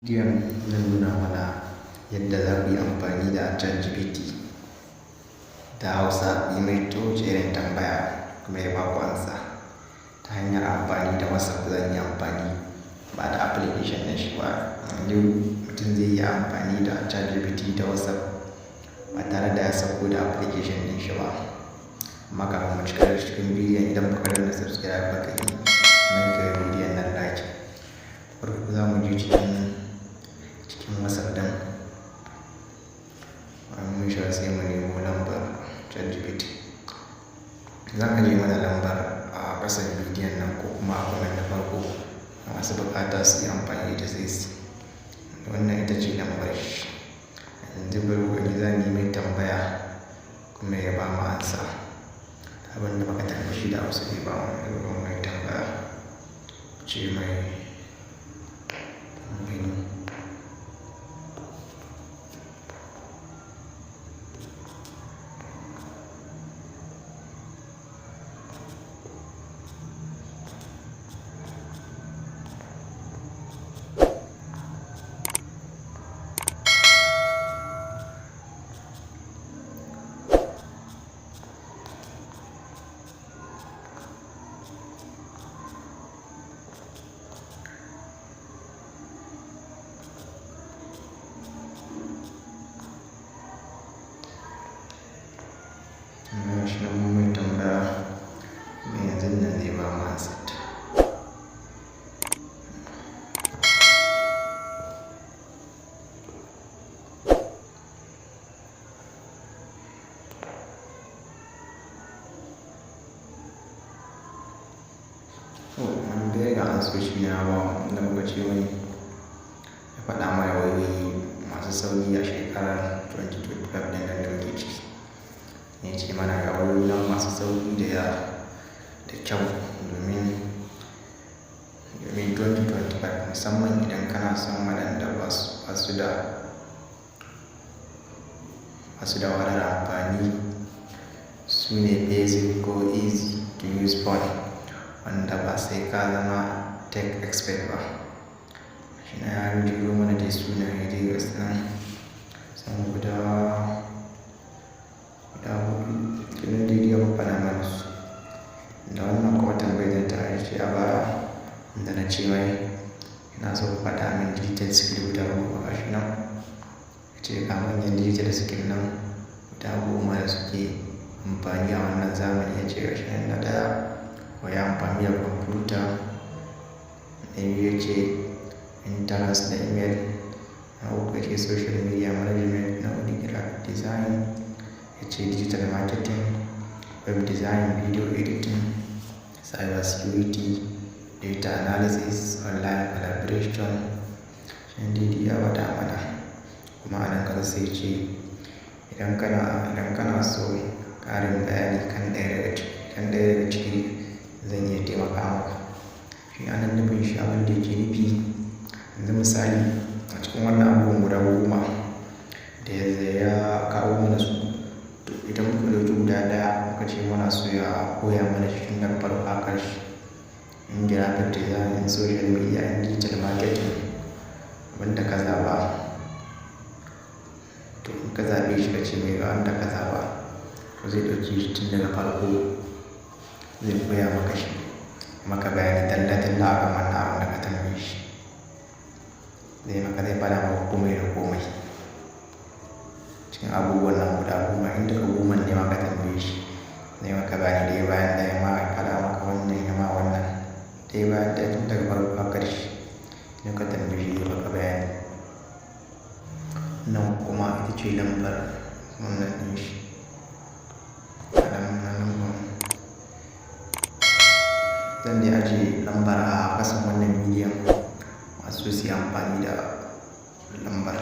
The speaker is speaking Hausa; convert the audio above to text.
Bidiyon zan nuna mana yadda za ku yi amfani da ChatGPT da Hausa, yi mai ta wace irin tambaya kuma ya ba ku amsa ta hanyar amfani da WhatsApp. Zan yi amfani ba da application ɗin shi ba. Yanzu mutum zai yi amfani da ChatGPT da WhatsApp ba tare da ya sauko da application ɗin shi ba. Amma kafin mu shiga cikin bidiyon, idan baka danna subscribe ba, ka yi, sannan ka yi bidiyon nan like. Farko za mu je cikin WhatsApp ɗin. Bayan mun shiga, sai mu nemo lambar ChatGPT. Zan ajiye mana lambar a ƙasan bidiyon nan ko kuma a comment na farko. Masu buƙata su yi amfani da sai su. Wannan ita ce lambar shi. Yanzu bari ku gani, za mu yi mai tambaya kuma ya ba mu amsa. Abin da muka tambaye shi da Hausa zai ba mu. Yanzu bari mu mai tambaya. Ce mai gani. Gashi nan mun mai tambaya kuma yanzun nan zai ba mu amsarta. To, mun dai ga amsoshi ya ba mu, inda muka ce mai ya faɗa mana wayoyi masu sauƙi a shekarar 2025 ɗin nan da muke ciki. Ya ce mana ga wayoyi nan masu sauƙi da kyau domin 2025, musamman idan kana son waɗanda ba su da wahalar amfani, su ne basic ko easy to use phone wanda ba sai ka zama tech expert ba. Shi ne ya jero mana dai sunaye dai gasu nan kusan guda huɗu. Kenan dai ya faffada mana su. Da wannan kuma tambayar da ta ce a baya, inda na ce mai ina so ka faɗa min digital skill guda 10, gashi nan. Ya ce ga manyan digital skill nan guda 10 da suke amfani a wannan zamani. Ya ce gashi nan: na ɗaya, koyi amfani da kwamfuta. Na biyu, ya ce interest da email. Na uku, ya ce social media management. Na huɗu, graphic design. Ya ce digital marketing, web design, video editing, cyber security, data analysis, online collaboration. Shi dai ya faɗa mana. Kuma a nan ƙasa sai ce idan kana so ƙarin bayani kan ɗaya daga ciki, zan iya taimaka maka. Shi a nan nufin shi, abin da yake nufi yanzu, misali a cikin wannan abubuwan guda 10 da ya kawo mana su, to idan muka ɗauki guda ɗaya muka ce muna so ya koya mana shi tun daga farko har ƙarshe, in graphic design, in social media, in digital marketing, abin da ka zaɓa, to in ka zaɓe shi ka ce mai ga wanda ka zaɓa, to zai ɗauke shi tun daga farko, zai koya maka shi, maka bayani dalla dalla akan wannan abin da ka tambaye shi. Zai faɗa maka komai da komai cikin abubuwan nan guda 10. In duka 10 ne ma ka tambaye shi, zai maka bayani ɗaya bayan ɗaya, ma ya faɗa maka wannan, ya ma wannan, ɗaya bayan ɗaya, tun daga farko har ƙarshe. Idan ka tambaye shi, zai maka bayani. Nan kuma ita ce lambar wannan ɗin shi. Lambar zan dai ajiye lambar a ƙasan wannan bidiyon, masu su yi amfani da lambar.